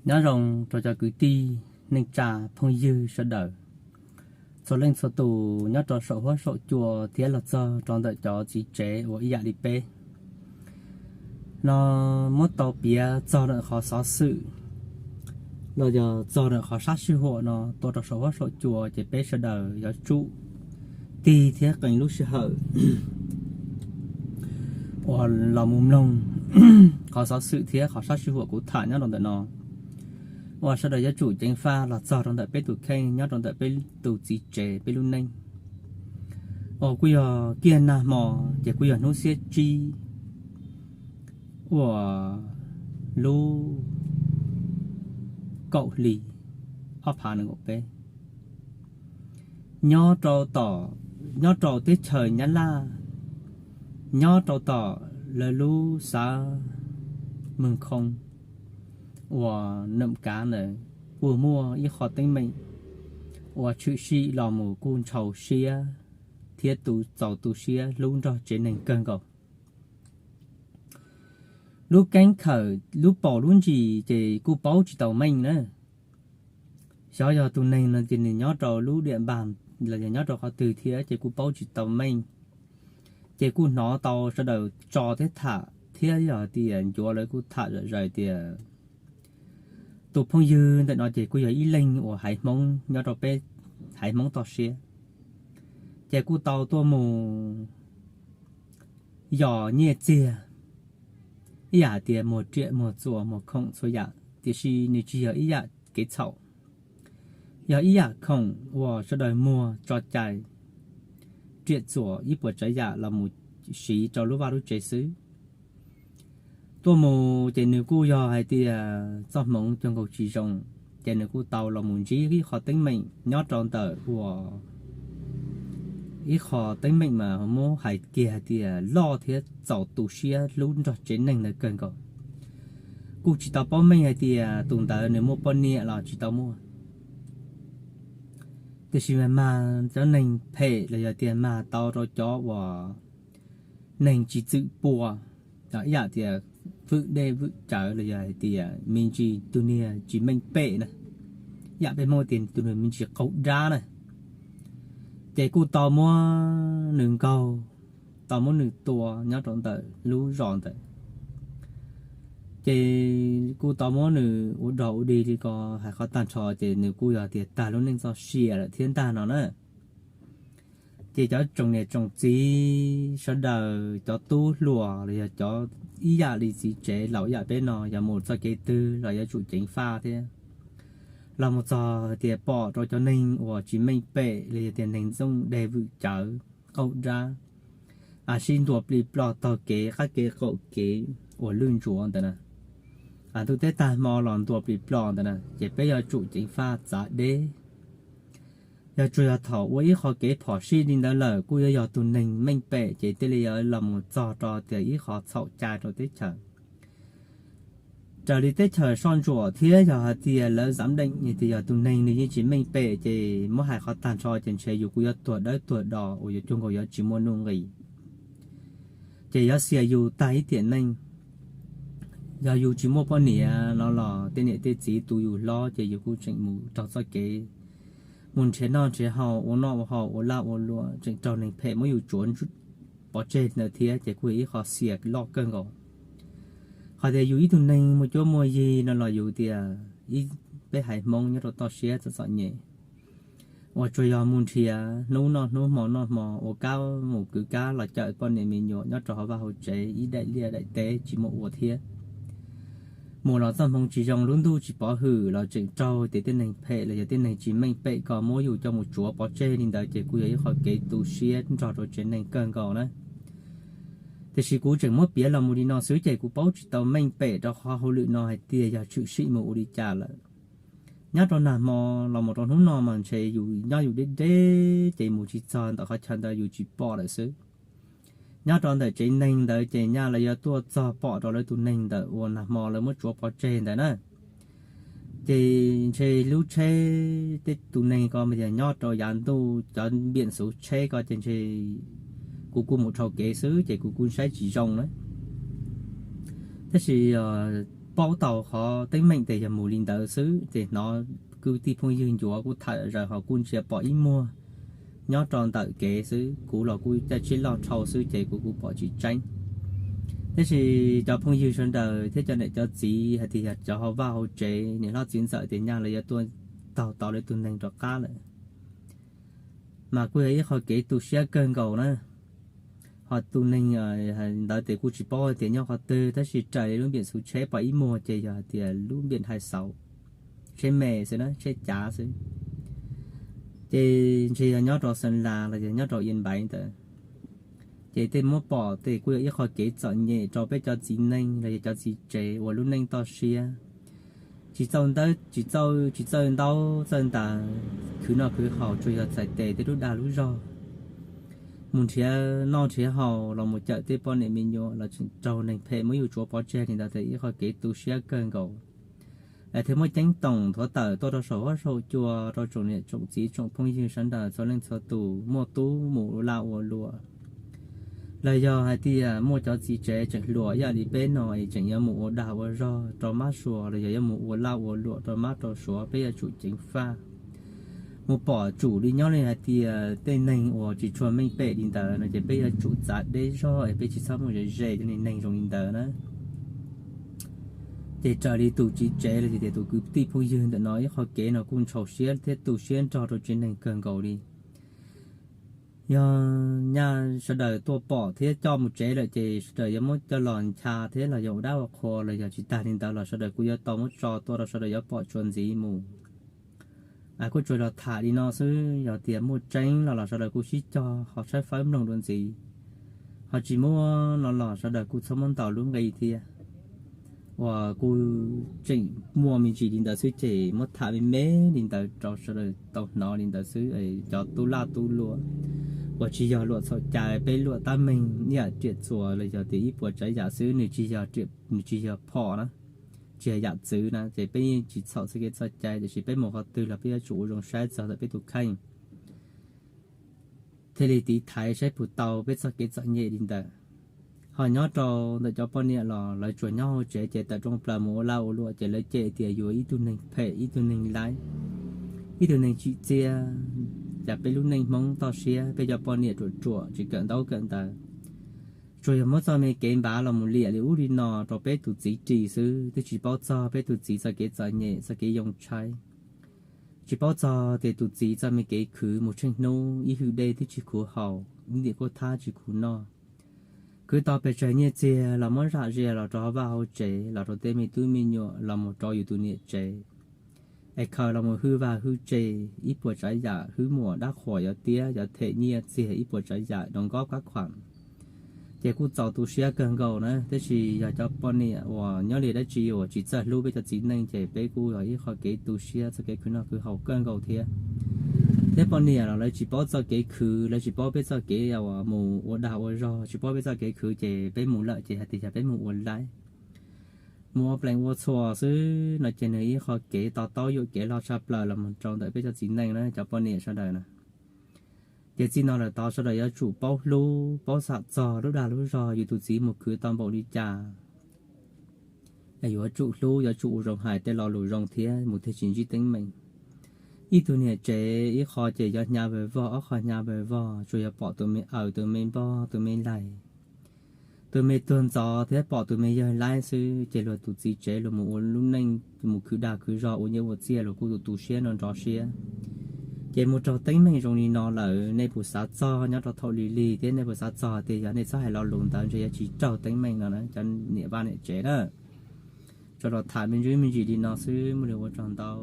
Nyob zoo rau cov kwv tij, neej tsa, phooj ywg sawv daws, txhua leej txhua tus nyob rau saum huab saum cua thiab los txog rau ntawm cov txiv tsev uas ib yam li peb no. Muab tau piav txog ntawm qhov xov xwm los yog txog ntawm qhov sab sij huam no tuaj rau saum huab saum cua ces peb sawv daws yuav tsum tig thiab qee lub sij hawm uas los mus mloog qhov xov xwm thiab qhov sab sij huam kuv tham nyob rau ntawm no, uas sawv daws yuav tsum ceev faj los txog rau ntawm peb tus kheej nyob rau ntawm peb tus txiv tsev peb lub neej. Uas kuj yog kiag nag hmo, ces kuj yog hnub xiab tsib uas lub kaum hli ob phav nees nkaum peb, nyob rau tom, nyob rau teb chaws Nyab Laj, nyob rau tom lawv lub xav Mws Khoo uas Noom Kav ntawd, kuj muaj ib qho teeb meem uas tshwm sim los mus kuj ntshau siab thiab tu txaus tu siab hlub nrog tsev neeg kawg nkaus. Lub keeb khawm lub paus lub ntsis ces kuj paub tsis tau meej na. Xyov yog tus neeg no ces nws nyob rau lub diam npas los yog nyob rau qhov twg thiab ces kuj paub tsis tau meej. Ces kuj hnov tau sawv daws tso thiab tham thiab yog tias ncuav lawv kuj tham zom zaws tias tus phooj ywg ntawm no ces kuj yog ib leeg uas haiv Hmoob nyob rau peb haiv Hmoob toj siab, ces kuj tau tuaj mus yos nyiaj txiag, ib yam hais tias muag riam muag txuas muag khoom txhua yam, tiam sis nws tsis yog ib yam kev txhaum, yog ib yam khoom uas sawv daws muag tso cai, riam txuas ib puas tsav yam los mus siv rau lub vaj lub tsev xwb. Tuaj mus ces nws kuj yog hais tias txoj hmoov cuag nkaus tsis zoo, ces nws kuj tau los mus ntsib ib qho teeb meem nyob rau ntawm uas ib qho teeb meem mas muab hais kiag hais tias loj thiab txaus tu siab hlub nrog tsev neeg ntawd kawg nkaus. Kuj tsis tau paub meej hais tias tus ntawd nws muaj poj niam los tsis tau muaj, tiam sis mas mag cov neeg phem los yog tias mag tau rau cov uas neeg tsis txwm pua, ib yam tias vwm dej vwm cawv los yog hais tias me ntsis tus niag tsis meej pem na, ib yam peb Hmoob tias tus niag me ntsis qaug dab na, ces kuj tau muab nws nkaug, tau muab nws tua nyob rau ntawm lub zos ntawd. Ces kuj tau muab nws ua dog ua dig li ko, hais qhov tag nrho ces nws kuj yog tias tag lub neej txoj sia lawm thiab ntag no na. Ces cov tsoom niam tsoom txiv sawv daws, cov tub hluas los yog cov ib yam li txiv tsev laus ib yam peb no, yog mus txoj kev twg los yuav tsum ceev faj thiab. Los mus txog tias pom rau cov neeg uas tsis meej pem los yog tias neeg ntxooj dej vwm cawv qaug dab, a sib ntuas plig ploj taug kev qab kev qaum kev uas lwj ntsuav ntawd na, a ntuj teb tag hmo los ntuas plig ploj ntawd na, ces peb yuav tsum ceev faj txav deb. Yog tsuas yog thaum ua ib qho kev phom sij li ntawd lawm kuj yuav yog tus neeg meej pem ces thiaj li yuav los mus txog rau tias ib qho txhaum cai rau teb chaws. Raws li teb chaws soj ntsuam thiab yog hais tias lawv xav deem tias yog tus neeg nws yeej tsis meej pem ces muab hais qhov tag nrho ces ntshe yus kuj yuav tuag dawb tuag do uas yuav cuag nkaus yuav tsis muaj nuj nqis. Ces yuav xiam yus tag ib tiam neej. Yog yus tsis muaj poj niam no los tej niam tej txiv tu yus hlob ces yus kuj tseem mus raug txoj kev mus nrhiav noj nrhiav haus, ua noj ua haus, ua laj ua luam, tseem raug neeg phem muab yus tsuav pov tseg ntawd thiab ces kuj yog ib qho xiam loj kawg nkaus. Qhov tias yus ib tug neeg muaj cuab muaj yig no los yus tias ib peb haiv Hmoob nyob rau toj siab txom txom nyem uas tsuas yog mus nrhiav hnub noj hnub hmo noj hmo, ua kab mus kwv kab los cawm poj niam me nyuam nyob rau hauv vaj hauv tsev ib daim liaj daim teb tsis muaj ua thiab. Mus los txoj hmoov tsis zoo, lub ntuj tsis pov hwm los tseem raug tias tej neeg phem los yog tej neeg tsis meej pem ko muab yus coj mus tsuav pov tseg li ntawd ces kuj yog ib qho kev tu siab nrog rau tsev neeg kawg nkaus na. Tiam sis kuv tseem muab piav los mus li no xwb ces kuv paub tsis tau meej pem rau qhov hauj lwm no hais tias yog tshwm sim mus ua li cas lawm. Nyob rau nag hmo los mus rau hnub no mas ntshe yus nyob yus deb deb ces mus tsis txog ntawm qhov chaw ntawd yus tsis pom lawm xwb. Nyob rau ntawm tsev neeg ntawd ces nyaj lawv yuav tuaj txog pom rau lawv tus neeg ntawm uas nag hmo lawv muab tsuav pov tseg ntawd na. Ces ntshe lub tsheb tej tus neeg ko mas yog nyob rau yav ntuj cov npiam xuv tsheb ko ces ntshe kuv kuj mus dhau kev xwb ces kuv kuj saib tsis zoo na. Tab sis paub tau qhov teeb meem tes yog mus li ntawd xwb. Ces hnov kwv tij phooj ywg ncuav kuj tham zaws ho kuj ntsia pom ib muag nyob rau ntawm kev xwb, kuv los kuj caij tsheb loj dhau xwb ces kuv kuj pom tsis tseeb. Tab sis cov phooj ywg sawv daws thiab cov niam cov txiv hais tias yog cov hauv vaj hauv tsev, niam hlob txiv ntxawm tias nyaj lawv yuav tuaj taug tau lawv tus neeg rov qab lawm, mas kuj yog ib qho kev tu siab kawg nkaus na. Ho tus neeg ntawd tes kuj tsis paub hais tias nyob qhov twg, tab sis raws li lub npiam xuv tsheb pom ib muag ces yog hais tias lub npiam hais xauv, tsheb me xwb na, tsheb cav xwb. Ces ntshe yog nyob rau Xeev Las los yog nyob rau Yên Bái ntawd. Ces tej muab pom tes kuj yog ib qho kev txom nyem rau peb cov txiv neej los yog cov txiv tsev uas lub neej toj siab, tsis txawj, tsis txawj ntaub txawj ntawv, khwv noj khwv haus tsuas yog txhais tes tej lub dag lub zog, mus nrhiav noj nrhiav haus los mus cawm tej poj niam me nyuam los tseem raug neeg phem muab yus tsuav pov tseg li ntawd, tes ib qho kev tu siab kawg nkaus. Lawv thiaj muab ceeb toom nthuav tawm tuaj rau saum huab saum cua rau tsoom niam tsoom txiv tsoom phooj ywg sawv daws txhua leej txhua tus muaj tub mus ua lag ua luam los yog hais tias muaj cov txiv tsev tseem hluas ib yam li peb no es tseem yuav mus ua dag ua zog rau mab suav los yog yuav mus ua lag ua luam rau mab rau suav, peb yuav tsum ceev faj mus pom tsum li nyob li hais tias tej neeg uas tsis tshua meej pem li ntawd no ces peb yuav tsum txav deb zog es peb tsis txhob mus ze ze cov neeg zoo li ntawd na. Ces raws li tus txiv tsev los yog tias tus kwv tij phooj ywg ntawm no ib qho kev no kuj ntshau siab thiab tu siab nrog rau tsev neeg kawg nkaus li. Yog nyaj sawv daws tuaj pom thiab coj mus tsev lawm ces sawv daws yuav muab coj los ncha thiab los yog ua dab ua qhua los yog tsis tag li ntawd los sawv daws kuj yuav tau muab tso tuaj rau sawv daws yuav pom tshua ntxiv mus. Kuj tsuas los tham li no xwb, yog tias muaj tseeb los los sawv daws kuj sib cog ho saib fawb mloog dua ntxiv, ho tsis muaj no los sawv daws kuj txhob muab ntaus lub nqi thiab. Uas kuj tseem muaj me ntsis li ntawd xwb ces muab tham me me li ntawd rau sawv daws tau hnov li ntawd xwb. Cov tub laj tub luam uas tsis yog luam txhaum cai, peb luam tab meeg ib yam riam txuas los yog tias ib puas tsav yam xwb, nws tsis yog, nws tsis yog phom na, tsis yog yam txwv na, ces peb yeej tsis txhaum txoj kev txoj cai, tiam sis peb mus qhov twg los peb yuav tsum ua zoo saib txog ntawm peb tus kheej thiaj li tiv thaiv saib puas tau peb txoj kev txom nyem li ntawd. Ho nyob rau ntawm cov poj niam los lawv tsuas nyob hauv tsev ces tawm rooj plaws mus ua lag ua luam ces lawv cem tias yus ib tug neeg phem, ib tug neeg laib, ib tug neeg tsim txiaj. Cas peb lub neej Hmoob toj siab, peb cov poj niam ruam ruam tsis kawm ntaub kawm ntawv, tsuas yog muab txoj me kev npav los mus liam li ub li no rau peb tus txiv ris xwb, twb tsis paub txog peb tus txiv txoj kev txom nyem txoj kev yoo tshaib, tsis paub txog tias tus txiv txoj me kev khwv mus tsheej hnub ib hwj dej twb tsis khuv haus, ib ntim kuj thab tsis khuv noj, khwv tau pes tsawg nyiaj txiag los muab zam ze los rau hauv vaj hauv tsev los rau tej me tub me nyuam los mus rau yus tus niam tsev, es khaws los mus hwj vaj hwj tse ib puas tsav yam, hwj muam dab qhuas yuav tiab yuav them nyiaj txiag ib puas tsav yam, doos nkob kab khuam. Ces kuj txaus tu siab kawg nkaus na, tab sis yog cov poj niam uas nyob li dab tsi uas tsis txawj hlub peb cov txiv neej ces peb kuj yog ib qho kev tu siab txoj kev khwv noj khwv haus kawg nkaus thiab. Thiab poj niam los lawv tsis paub txoj kev khwv, lawv tsis paub peb txoj kev uas mus ua dag ua zog, tsis paub peb txoj kev khwv ces peb mus lawm ces hais tias yog peb mus ua laib, mus ua plees ua txhuas xwb no ces nws ib qho kev to taub yuam kev loj tshaj plaws los mus rau ntawm peb cov txiv neej na cov poj niam sawv daws na. Ces txij no lawm tod sawv daws yuav tsum paub hlub, paub xam txog lub dag lub zog, yus tus txiv mus khwv tau npaum li cas, yuav tsum hlub, yuav tsum ua zoo hais tej lo lus zoo thiab mus thiaj tsis ntsib teeb meem. Ib tug niam tsev ib qho ces yuav hnyav vawg vog, ob qho hnyav vawg vog, tsuas yog pom tus me aws, tus me npog, tus me laig, tus me tuag ntxov thiab pom tus me yawg laib xwb ces luag tus txiv tsev luag mus ua lub neej, mus khwv dag khwv zog ua nyiaj ua txiaj luag kuj tu tu siab nrov nrov siab. Ces mus raug teeb meem zoo li no lawm nej puas xav txog nyob rau thaum lig lig thiab nej puas xav txog tias yog nej txhob hais lo lus ntawd ntshe yuav tsis raug teeb meem no na cov niam vaj niam tsev na. Tsuas los tham me ntsis me ntsis li no xwb, muaj li ua tsaug ntau.